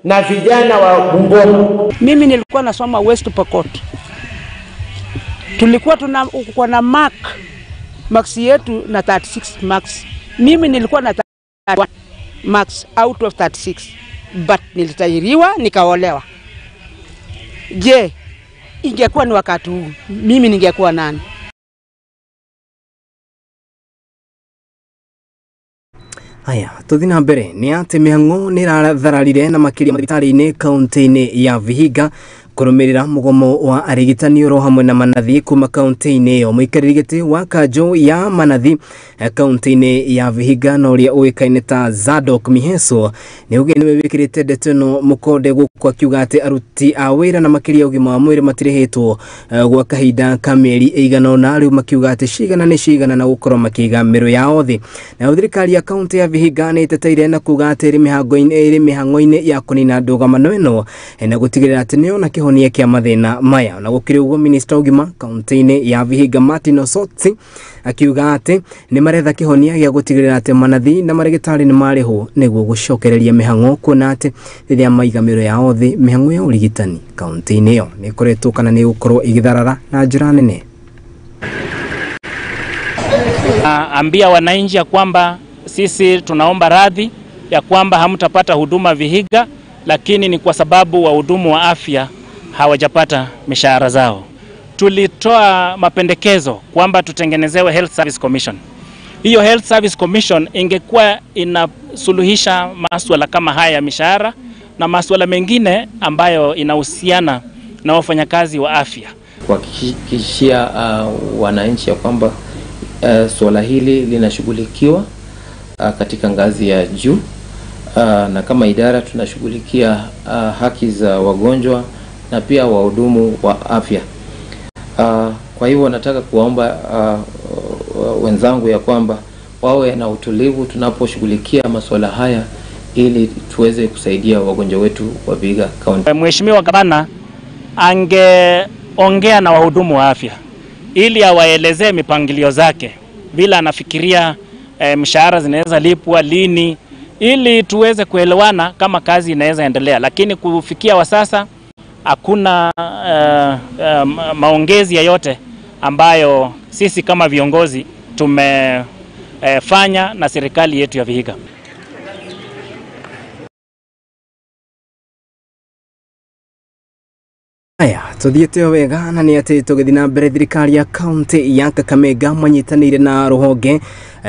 na vijana wa Bungoma. Mimi nilikuwa nasoma West Pokot. Tulikuwa tunakuwa na marks yetu na 36 marks. Mimi nilikuwa na 31 marks out of 36, but nilitahiriwa nikaolewa. Je, ingekuwa ni wakati huu mimi ningekuwa nani? Haya, tuthi na mbere ni ati mĩhang'o nĩ ĩrathararire na makĩria mathibitarĩ-inĩ kaunti-inĩ ya Vihiga kũrũmĩrĩra mũgomo wa arigitani oro hamwe na manathi kuma kaunti-inĩ ĩyo. Mũikarĩri gĩtĩ wa kanjũ ya manathi kaunti-inĩ ya Vihiga na ũrĩa ũĩkaine ta Zadok Miheso nĩ uge nĩwe wĩkĩrĩte ndeto ĩno mũkonde gũkũ akiuga atĩ aruti a wĩra na makĩria ũgima wa mwĩrĩ matirĩhĩtwo gwa kahinda ka mĩeri ĩigana ũna, rĩu makiuga atĩ cigana nĩ cigana na gũkorwo makĩiga mĩrũ yao thĩ. Nayo thirikari ya kaunti ya Vihiga nĩ ĩteteire na kuga atĩ ĩrĩ mĩhang'o-inĩ ya kũnina ndũgamano ĩno na gũtigĩrĩra atĩ nĩyona kĩhonia kĩa mathĩna maya. Na gũkĩrĩ ũguo, minista ũgima kaunti-inĩ ya Vihiga Martin Osotsi akiuga atĩ nĩ maretha kĩhonia gĩa gũtigĩrĩra atĩ manathi na marĩgĩtarĩ nĩ marĩhwo nĩguo gũcokereria mĩhang'o, kuona atĩ rĩrĩa maiga mĩro yao thĩ mĩhang'o ya ũrigitani kaunti-inĩ ĩyo nĩ ĩkoretwo kana nĩ ĩgũkorwo ĩgĩtharara na njĩra nene. Ambia wananchi ya kwamba sisi tunaomba radhi ya kwamba hamtapata huduma Vihiga, lakini ni kwa sababu wahudumu wa afya hawajapata mishahara zao. Tulitoa mapendekezo kwamba tutengenezewe Health Service Commission. Hiyo Health Service Commission ingekuwa inasuluhisha masuala kama haya ya mishahara na masuala mengine ambayo inahusiana na wafanyakazi wa afya. Kuhakikishia wananchi ya kwamba suala hili linashughulikiwa katika ngazi ya juu, na kama idara tunashughulikia haki za wagonjwa na pia wahudumu wa afya. Kwa hivyo nataka kuwaomba wenzangu ya kwamba wawe na utulivu tunaposhughulikia masuala haya ili tuweze kusaidia wagonjwa wetu wa Vihiga County. Mheshimiwa Gavana angeongea na wahudumu wa afya ili awaelezee mipangilio zake, bila anafikiria mshahara zinaweza lipwa lini, ili tuweze kuelewana kama kazi inaweza endelea. Lakini kufikia wa sasa hakuna maongezi yoyote ambayo sisi kama viongozi tumefanya na serikali yetu ya Vihiga. Haya, Tuthiĩte o wega na nĩ atĩ tũgĩthiĩ na mbere thirikari ya kaunti ya Kakamega manyitanĩire na rũhonge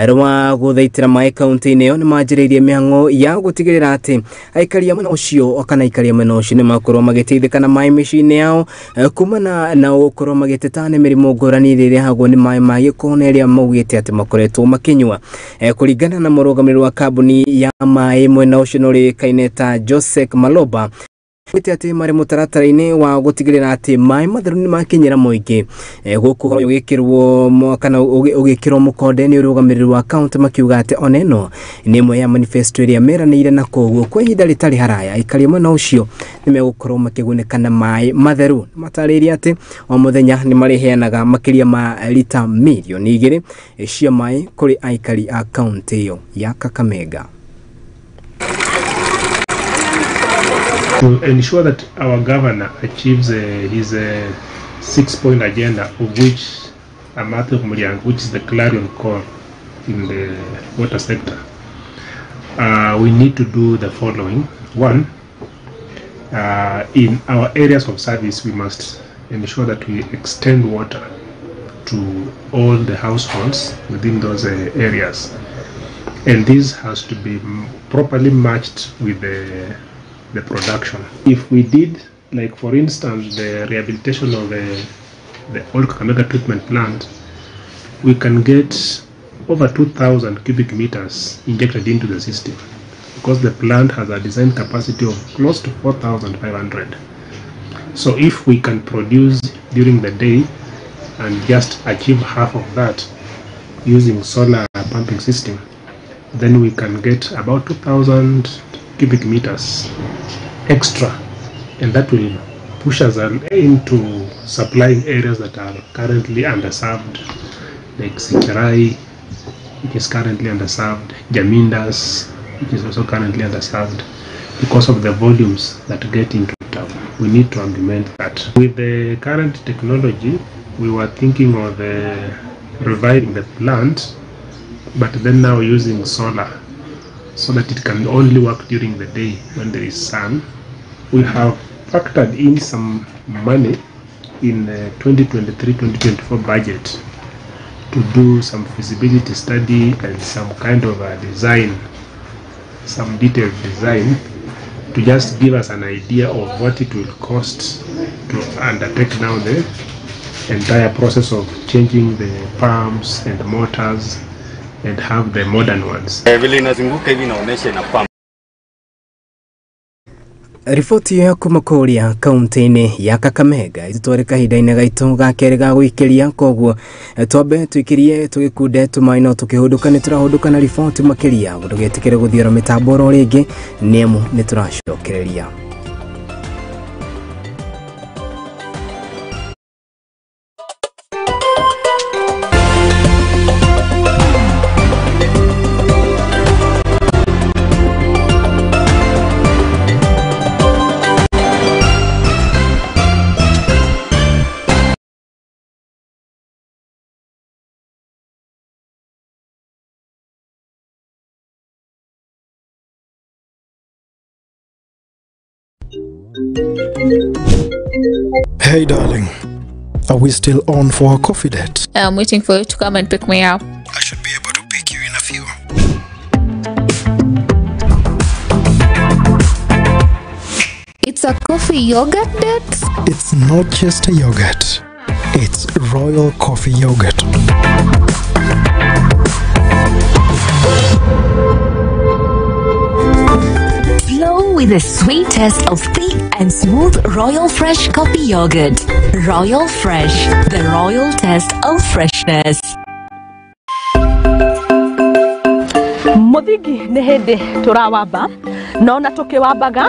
rwa gũthaitĩra maĩ kaunti-inĩ ĩyo nĩ manjĩrĩirie mĩhang'o ya gũtigĩrĩra atĩ aikari a mwena ũcio kana aikari a mwena ũcio nĩ makorwo magĩteithĩka na maĩ mĩciĩ-inĩ yao kumana na gũkorwo magĩteta nĩ mĩrimũ ngũrani ĩrĩa ĩrehagwo nĩ maĩ ma gĩko na ĩrĩa maugĩte atĩ makoretwo makĩnyua. Kũringana na mũrũgamĩrĩri wa kambuni ya maĩ mwena ũcio na ũrĩkaine ta Joseph Maloba, ati marĩ mũtaratara-inĩ wa gũtigĩrĩra atĩ maĩ matheru nĩ makinyĩra mũingĩ. Gũkũ ũgĩkĩrwo kana ũgĩkĩrwo mũkonde nĩ ũrũgamĩrĩri wa kaunti makiuga atĩ ona ĩno nĩ ĩmwe ya manifesto ĩrĩa meranĩire, na koguo kwa ihinda rĩtarĩ haraya aikari mwena ũcio nĩ megũkorwo makĩgunĩka na maĩ matheru. Matarĩirie atĩ o mũthenya nĩ marĩheanaga makĩria ma lita 2 milioni cia maĩ kũrĩ aikari a kaunti ĩyo ya Kakamega. To ensure that our governor achieves his 6-point agenda, of which Amathe Muliang, which is the clarion call in the water sector, we need to do the following. One, in our areas of service, we must ensure that we extend water to all the households within those areas. And this has to be properly matched with the production. If we did, like for instance, the rehabilitation of the old Kakamega treatment plant, we can get over 2,000 cubic meters injected into the system, because the plant has a design capacity of close to 4,500. So if we can produce during the day and just achieve half of that using solar pumping system, then we can get about 2,000 cubic meters extra, and that will push us into supplying areas that are currently underserved, like Sichirai, which is currently underserved, Jamindas, which is also currently underserved, because of the volumes that get into town. We need to augment that. With the current technology, we were thinking of reviving the plant, but then now using solar, so that it can only work during the day when there is sun. We have factored in some money in the 2023-2024 budget to do some feasibility study and some kind of a design, some detailed design, to just give us an idea of what it will cost to undertake now the entire process of changing the pumps and the motors and have the modern ones. Vile inazunguka hivi inaonesha ina pump. Riboti ya kuma kũrĩa kaunti-inĩ ya Kakamega itutware kahinda-inĩ gaitũ ga kerĩ ga gũikĩria, koguo twambe tũikĩrie tũgĩkunde tũmaĩ no tũkĩhũndũka nĩ tũrahũndũka na riboti makĩria. Ndũgetĩkĩre gũthiora mĩtambo oro rĩngĩ nĩamu nĩ tũracokereria. Hey darling, are we still on for a coffee date? I'm waiting for you to come and pick me up. I should be able to pick you in a few. It's a coffee yogurt date? It's not just a yogurt. It's Royal Coffee Yogurt. Flow with the sweet taste of thick and smooth Royal Fresh Coffee Yogurt. Royal Fresh, the royal taste of freshness. Muthingi nĩ hĩndĩ tũrawamba no na tũkĩwambaga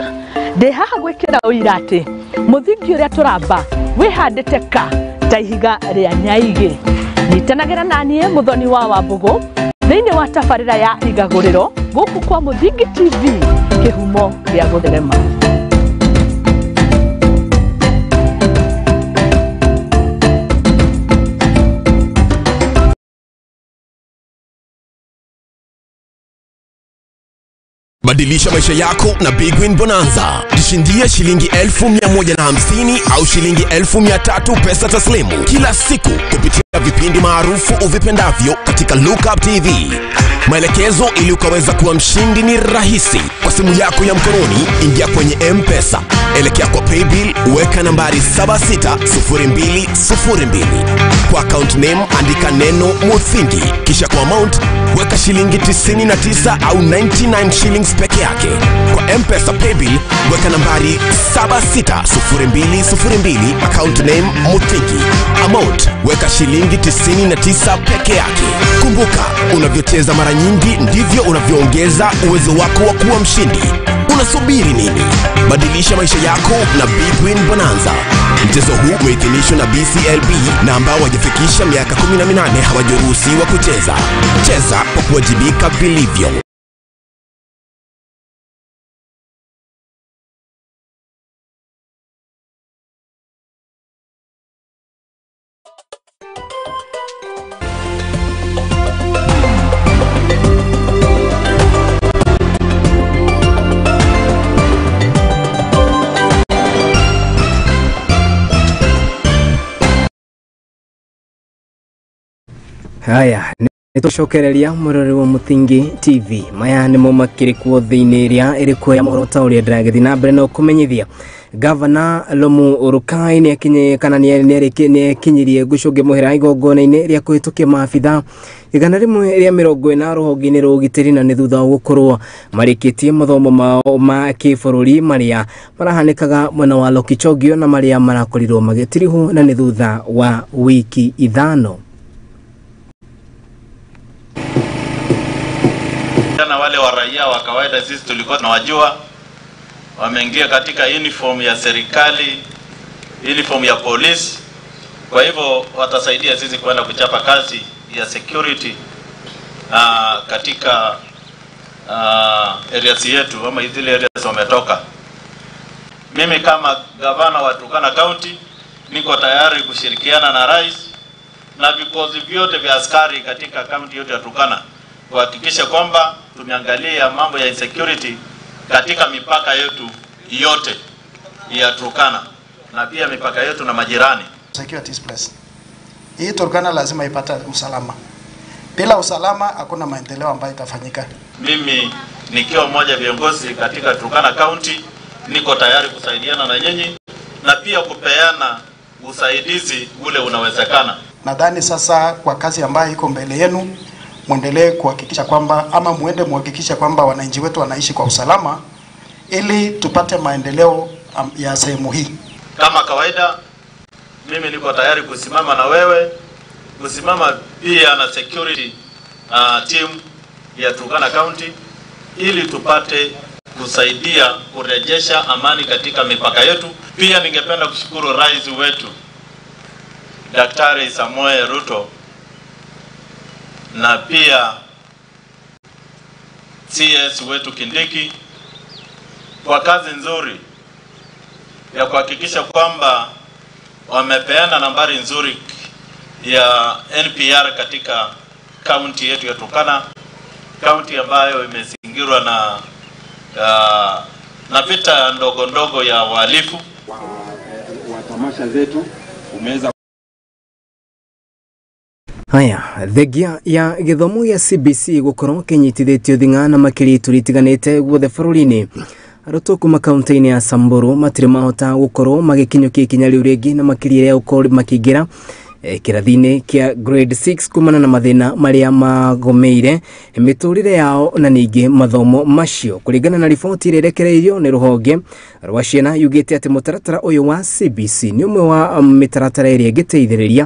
ndĩ haha gwĩkĩra ũira atĩ mũthingi ũrĩa tũramba wĩhandĩte ka ta ihiga rĩa nyaigĩ. Nyitanagĩra na niĩ Mũthoni wa Wambũgũ thĩinĩ wa tabarĩra ya Igagũrĩro gũkũ kwa Mũthingi TV, kĩhumo gĩa gũtherema. Badilisha maisha yako na Big Win Bonanza. Jishindie shilingi 1,150 au shilingi 1,300 pesa taslimu kila siku kupitia vipindi maarufu uvipendavyo katika Lookup TV. Maelekezo ili ukaweza kuwa mshindi ni rahisi. Kwa simu yako ya mkononi, ingia kwenye M-Pesa, elekea kwa Paybill, weka nambari 760202. Kwa account name andika neno Muthingi, kisha kwa amount weka shilingi 99 au 99 shillings peke yake. Kwa M-Pesa Paybill weka nambari 760202, account name Muthingi, amount weka shilingi 99 peke yake. Kumbuka, unavyocheza mara nyingi ndivyo unavyoongeza uwezo wako wa kuwa mshindi. Unasubiri nini? Badilisha maisha yako na Big Win Bonanza. Mchezo huu umeidhinishwa na BCLB na ambao hawajafikisha miaka 18 hawajaruhusiwa kucheza. Cheza kwa kuwajibika vilivyo. Haya, nitucokereria murori wa Muthingi TV. Maya nimo makiri kuo thiini iria irikuo ya mohoro ta uria ndiragithi na mbere na kumenyithia. Gavana Lomu Rukai ni akinye kana ni akinyirie gucunge muhera igongona-ini ria kuhitukia maabitha 140 ruhonge-ini rwa ugitiri na ni thutha wa gukorwo marikitie mathomo mao ma kibũrũri maria marahanikaga mwena wa Lokichogio na maria marakorirwo magitirihwo na ni thutha wa wiki 5. Na wale wa raia wa kawaida sisi tulikuwa tunawajua, wameingia katika uniform ya serikali, uniform ya polisi. Kwa hivyo watasaidia sisi kwenda kuchapa kazi ya security katika areas yetu ama zile areas wametoka. Mimi kama gavana wa Turkana County niko tayari kushirikiana na rais na vikosi vyote vya askari katika county yote ya Turkana kuhakikisha kwamba tumeangalia mambo ya insecurity katika mipaka yetu yote ya Turkana na pia mipaka yetu na majirani. Secure this place. Hii Turkana lazima ipate usalama. Bila usalama hakuna maendeleo ambayo itafanyika. Mimi nikiwa mmoja viongozi katika Turkana County niko tayari kusaidiana na nyinyi na pia kupeana usaidizi ule unawezekana. Nadhani sasa kwa kazi ambayo iko mbele yenu muendelee kuhakikisha kwamba ama muende muhakikishe kwamba wananchi wetu wanaishi kwa usalama ili tupate maendeleo ya sehemu hii. Kama kawaida mimi niko tayari kusimama na wewe, kusimama pia na security team ya Turkana County ili tupate kusaidia kurejesha amani katika mipaka yetu. Pia ningependa kushukuru rais wetu Daktari Samoei Ruto na pia CS wetu Kindiki kwa kazi nzuri ya kuhakikisha kwamba wamepeana nambari nzuri ya NPR katika kaunti yetu ya Turkana, kaunti ambayo imezingirwa na vita ndogo ndogo ya wahalifu. Wa tamasha zetu umeweza. Haya, thengia ya githomo ya CBC gukorwo kinyitithitio thing'a na makiria ituri itiganite guothe bũrũri-inĩ. Arutwo kuma kaunti-inĩ ya Samburu matirĩ mahota gukorwo magikinyũkia ikinya rĩu rĩngĩ na makiria rĩa gũkorwo makĩingĩra kĩrathi-inĩ kĩa grade 6 kumana na mathĩna marĩa magomeire mĩtũrĩre yao na ningĩ mathomo macio. Kũringana na riboti ĩrĩa ĩrekereirio nĩ rũhonge rwa ciana yugĩte atĩ mũtaratara ũyũ wa CBC nĩ ũmwe wa mĩtaratara ĩrĩa ĩngĩteithĩrĩria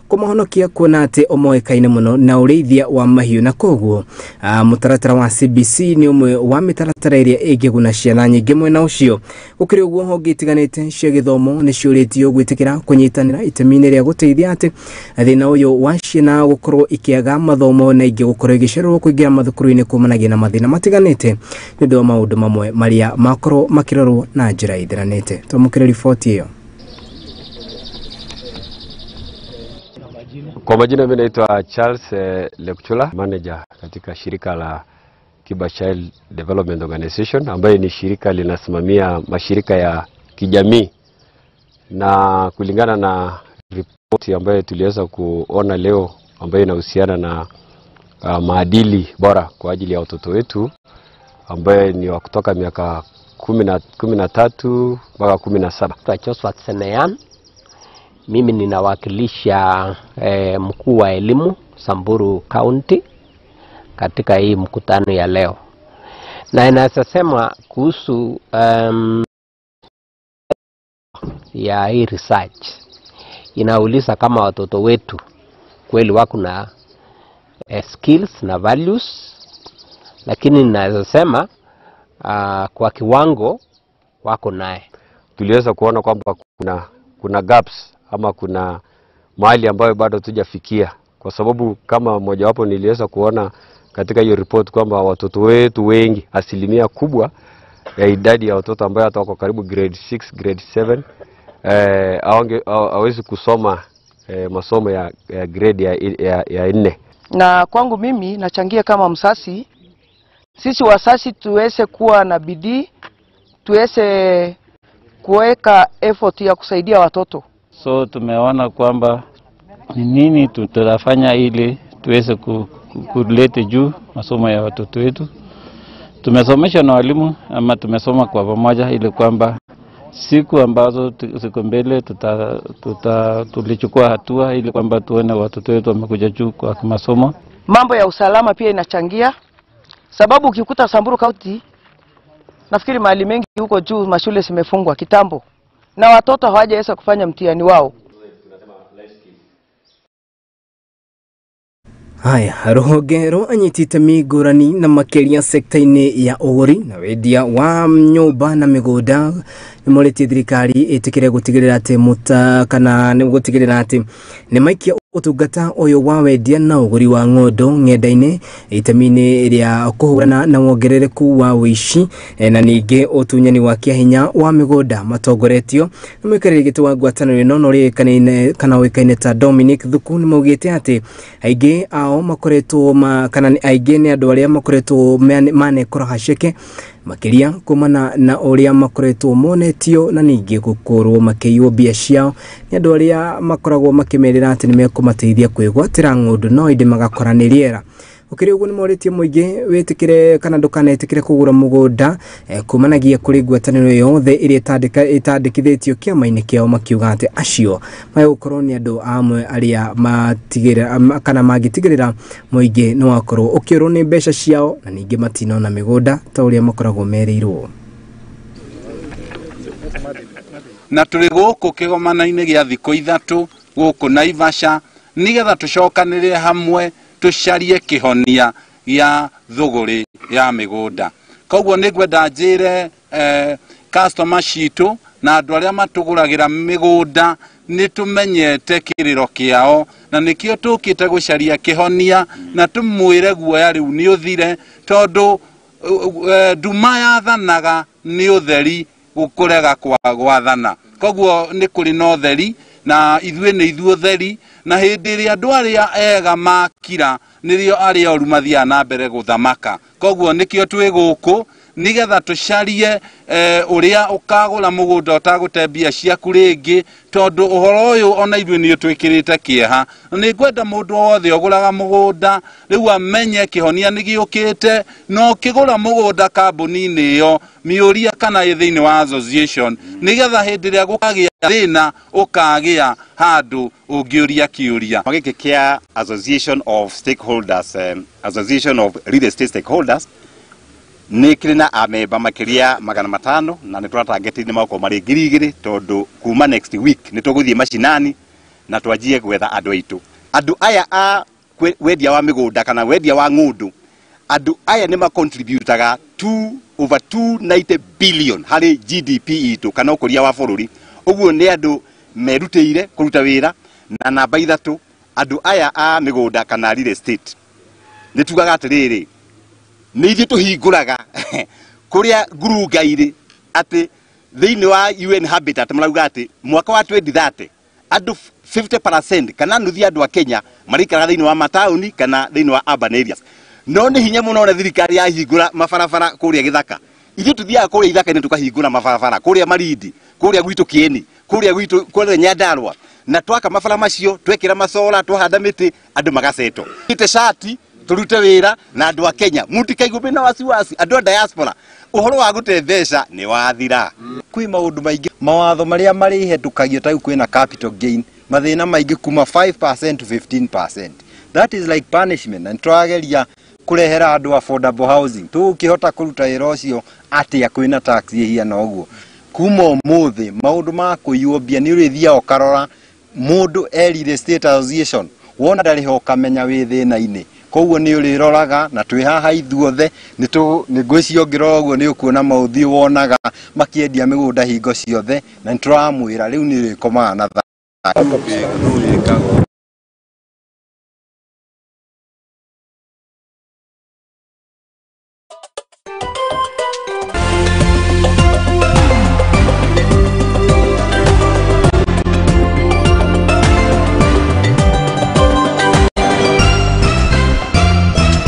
kũmahonokia kuona atĩ ũmoĩkaine mũno na ũrĩithia wa mahiũ, na koguo mũtaratara wa CBC nĩ ũmwe wa mĩtaratara ĩrĩa ĩngĩguna ciana nyingĩ mwena ũcio. Gũkĩrĩ ũguo, honge itiganĩte cia gĩthomo nĩ ciũrĩtio gwĩtĩkĩra kũnyitanĩra itemi-inĩ rĩa gũteithia atĩ thĩna ũyũ wa ciana gũkorwo ikĩaga mathomo na ingĩ gũkorwo igĩcererwo kũingĩra mathukuru-inĩ kumanagia na mathĩna matiganĩte nĩ ũndũ wa maũndũ mamwe marĩa makorwo makĩrorwo na njĩra ithiranĩte. Twamũkĩre riboti ĩyo. Kwa majina mimi naitwa Charles Lekchula, manager katika shirika la Kiba Child Development Organization ambayo ni shirika linasimamia mashirika ya kijamii, na kulingana na ripoti ambayo tuliweza kuona leo ambayo inahusiana na maadili bora kwa ajili ya watoto wetu ambaye ni wa kutoka miaka 13 mpaka 17. Joshua Seneyan, mimi ninawakilisha mkuu wa elimu Samburu County katika hii mkutano ya leo. Na inaweza sema kuhusu ya hii research inauliza kama watoto wetu kweli wako na skills na values, lakini naweza sema kwa kiwango wako naye. Tuliweza kuona kwamba kuna gaps ama kuna mahali ambayo bado hatujafikia, kwa sababu kama mojawapo niliweza kuona katika hiyo report kwamba watoto wetu wengi, asilimia kubwa ya idadi ya watoto ambao hata wako karibu grade 6, grade 7 hawezi kusoma masomo ya grade ya 4. Na kwangu mimi nachangia kama msasi, sisi wasasi tuweze kuwa na bidii, tuweze kuweka effort ya kusaidia watoto. So tumeona kwamba ni nini tutafanya ili tuweze kulete juu masomo ya watoto wetu. Tumesomesha na walimu ama tumesoma kwa pamoja ili kwamba siku ambazo siku mbele tulichukua hatua ili kwamba tuone watoto wetu wamekuja juu kwa masomo. Mambo ya usalama pia inachangia, sababu ukikuta Samburu County nafikiri mahali mengi huko juu mashule zimefungwa kitambo na watoto hawajaweza kufanya mtihani wao. Haya, rũhonge rwa anyiti itemi ngũrani na makĩria sekta-inĩ ya ũgũri na wendia wa nyũmba na mĩgũnda nĩmorĩtie thirikari ĩtĩkĩre gũtigĩrĩra atĩ kana nĩ gũtigĩrĩra atĩ nĩmaikia ũtungata ũyũ wa wendia na ũgũri wa ng'ondo ng'enda-inĩ itemi-inĩ rĩa kũhũrana na wongerereku wa ũici na ningĩ ũtunyani wa kĩahinya wa mĩgũnda matongoretio nĩ mũikarĩri gĩtĩ wa ngwatanĩro ĩno na ũrĩa kana ũĩkaine ta Dominic Thuku nĩmaugĩte atĩ aingĩ ao makoretwo kana aingĩ nĩ andũ arĩa makoretwo manekora haceke makiria kumana na ũrĩa makoretwo monetio na ningĩ gũkorwo makĩiywo mbia ciao nĩ andũ arĩa makoragwo makĩmerĩra atĩ nĩmekũmateithia kwĩgwatĩra ng'ũndũ no ĩndĩ magakora nĩ rĩera. Ũkĩrĩ ũguo nĩmorĩtie mũingĩ wĩtĩkĩre kana ndũkanetĩkĩre kũgũra mũgũnda kumanagia kũrĩ ngwatanĩro yothe ĩrĩa ĩtandĩkithĩtio kĩama-inĩ kĩao makiuga atĩ acio magũkorwo nĩ andũ amwe arĩa matigĩrĩra kana mangĩtigĩrĩra mũingĩ nĩ wakorwo ũkĩũrwo nĩ mbeca ciao na ningĩ matinona mĩgũnda ta ũrĩa makoragwo merĩirwo. Na tũrĩ gũkũ kĩgomano-inĩ gĩa thikũ ithatũ gũkũ Naivasha nĩgetha tũcokanĩrĩre hamwe tucarie kĩhonia gĩa thũgũrĩ ya mĩgũnda. Koguo nĩngwenda njĩre customer citũ na andũ arĩa matũgũragĩra mĩgũnda nĩ tũmenyete kĩrĩro kĩao na nĩkĩo tũkĩte gũcaria kĩhonia na tũmwĩre guoya rĩu nĩ ũthire, tondũ nduma yathanaga nĩ ũtheri gũkũrega kwa gwathana. Koguo nĩ kũrĩ na ũtheri na ithuĩ nĩ ithuĩ ũtheri, na hĩndĩ ĩrĩa andũ arĩa ega makira nĩrĩo arĩa oru mathiaga na mbere gũthamaka. Koguo nĩkĩo twĩ gũkũ nĩgetha tũcarie ũrĩa ũkagũra mũgũnda ũtagũte mbia ciaku rĩngĩ, tondũ ũhoro ũyũ ona ithuĩ nĩ ũtwĩkĩrĩte kĩeha. Nĩ ngwenda mũndũ wothe ũgũraga mũgũnda rĩu amenye kĩhonia nĩ gĩũkĩte, na ũkĩgũra mũgũnda kambuni-inĩ ĩyo mĩũria kana ĩ thĩinĩ wa association, nĩgetha hĩndĩ ĩrĩa gũkagĩa thĩna ũkagĩa handũ ũngĩũria kĩũria. Gĩkĩ kĩa Association of Stakeholders, Association of Real Estate Stakeholders nä kä rä na amemba makä 500 na nä tåratangätä nä magokorwo marä 2000 tondå kuma next week nä tå gå thiä macinani na twanjie gwetha andå aitå. Andå aya a wendia wa mä gå nda kana wendia wa ng'åndå, andå aya nä macontributaga over 290 billion harä GDP itå kana å kå ria wa bå rå ri. Å guo nä andå merutä ire kå ruta wä ra. Na namba 3, andå aya a mä gå nda kana real estate nä tugaga atä rä rä nä ithuä tå hingåraga kå rä a ngurunga-irĩ atĩ thĩinĩ wa UN Habitat marauga atĩ mwaka wa 2030 andũ 50% kana nuthu ya andũ a Kenya marĩikaraga thĩinĩ wa mataũni kana thĩinĩ wa urban areas. No nĩ hinya mũno ũrĩa thirikari yahingũra mabarabara kũrĩa gĩthaka. Ithuĩ tũthiaga kũrĩa ithaka-inĩ tũkahingũra mabarabara kũrĩa Malindi, kũrĩa gwitũ Kieni, kũrĩa gwitũ kũrĩa Nyandarua, na twaka mabara macio, twekĩra macora, twahanda mĩtĩ, andũ magaceto ite cati turute wĩra na andũ a Kenya mũtikaigwo mena wasiwasi. Andũ a diaspora, ũhoro wa gũte mbeca nĩ wathira. Kwĩ maũndũ maingĩ mawatho marĩa marĩhetũkagio, ta rĩu kwĩna capital gain, mathĩna maingĩ kuma 5% to 15%. That is like punishment, na nĩtũrageria kũrehera andũ affordable housing. Tũgũkĩhota kũruta wĩra ũcio atĩa kwĩna tax ĩhiana ũguo? Kuma ũmũthĩ maũndũ ma kũiywo mbia nĩ ũrĩthiaga ũkarora mũndũ e Real Estate Association, wona ndarĩha ũkamenya wĩ thĩna-inĩ. Koguo nĩ ũrĩroraga, na twĩ haha ithuothe nĩ ngwĩciria ũngĩrora ũguo nĩ ũkuona maũthiũ wonaga makĩendia mĩgũnda hingo ciothe, na nĩ tũramwĩra rĩu nĩ ũrĩkomaga na thayũ.